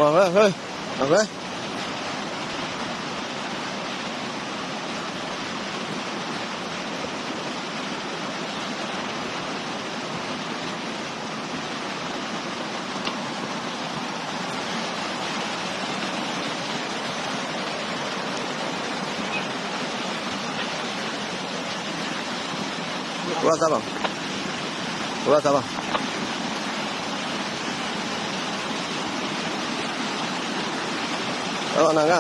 ဝဲ ဝဲ ဝဲ ဝဲသးဘၣ်, ဝဲသးဘၣ်, အနဂၤ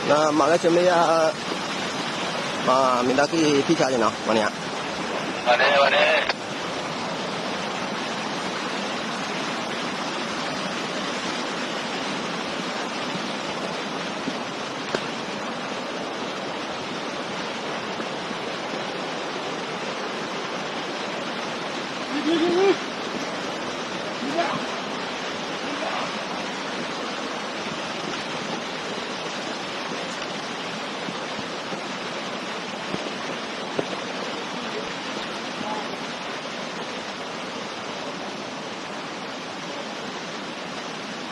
နမၤလၢဆၢမ့ၢ်ယါ, မ့ၢ်တၢ်ကံၢ်ဖံၣ်ဆါန့ၣ်နီၤ, ဝဲန့ၣ်ဧါ.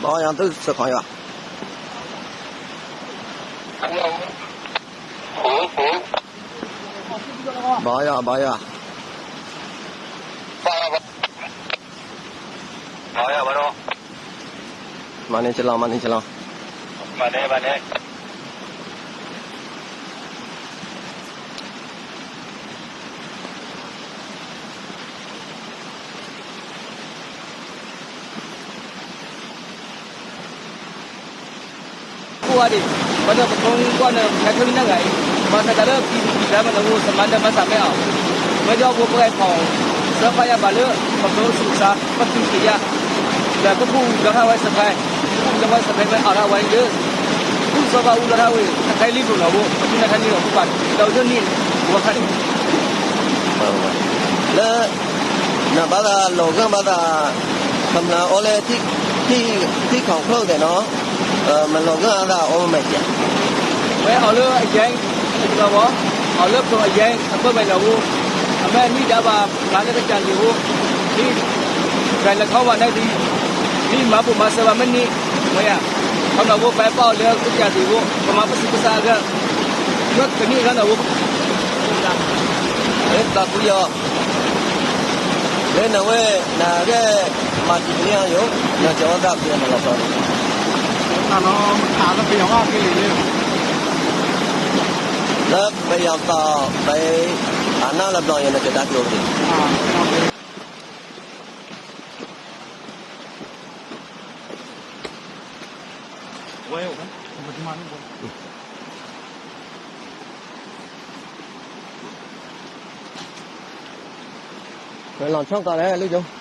ဘၣ်ယၤသုစခီယၤ, ဘၣ်ယၤ ဘၣ်ယၤ, မၤန့ၢ်ကလီၤ မၤန့ၢ်ကလီၤ. ကိးဂၤဒဲး, ပှၤဒီးပဖိမုၣ်ကွၢ်န့ၣ် ဟဲထၢနံၣ်နဂၤအံၤ, ဘၣ်ဆၣ်တၢ်လၢပံၤပံၤလၢမနုၤအိၣ် သမါဒၢမၤစၢ်မဲအီၤ, မ့ၢ်ဒီးဖိပှဲၤဖီၣ် စၢဖးယါဘၣ်လၢ ပဖိဆူးစါ ပသူၣ်က့ၤယါ, ဒီးကပူၤဒီးဟးဝဲစဖဲ, ကပူၤဒီးဝဲစဖဲမ့ၢ်အီၤဒၣ်ဝဲန့ၣ်ဒီး, သူၣ်စီၤပၤအူဒီးထါဝဲ တခါလံလိာ်နီၢ်ဘိ ပသူၣ်နါထါန့ၣ်ဒီးပူၤပာ် ဒီးဒိၣ်န့ၣ် ဝဲခါန့ၣ် လၢ နဘၣ်သးလီၤဂာ်ဘၣ်သး ကမျၢၢ်အိၣ်လၢ ထံၣ်ခီၣ်ဖျိသ့ၣ်နီၤ, မ့ၢ်လီၤဂာ်အသးအိၣ်မ့ၢ်ကဲ, ဝဲအီၤလၢအယဲၢ် တလီၤဘီ, အီၤလၢပှၤအယဲၢ်အပၢၢ်မဲာ်လီၤဘိ, အမ့ၢ်မ့ၢ်ဒၣ်ဘၣ် ဖျါလၢကစၢ်လံၤဘိ, မ့ၢ် ဒ်လဲၤခီဝဲန့ၣ်ဒ်, မ့ၢ်မၤဘူၣ်မၤစၢၤဘၣ်မ့ၢ်န့ၣ်, ဝဲယါ, ခီဖျိဘိ ပပာ်အီၤလၢကစၢ်လံၤဘိ, ပမၤပစံးပစါအဂၤ, မ့ၢ်ကနံၣ်အဂၤနီၢ်ဘိ လၢသးပူယီၤ, လၢနဝဲ နဂ့ၢ်မၤတံၤကန့ၢ်အယိာ်, နကၠီဝဲသးပူယီၤနလီၤဆီန့ၣ်, လၢပယီၤက့ၤလံန့ၣ်, လၢပယီၤကီၢ် ပအနၢ်လၢဘျီယၤ နကၠီတၢ်ကျိၤက့ၤ ဝဲ ဝဲလီၤဆီကီးလဲၣ် လၢယိၤ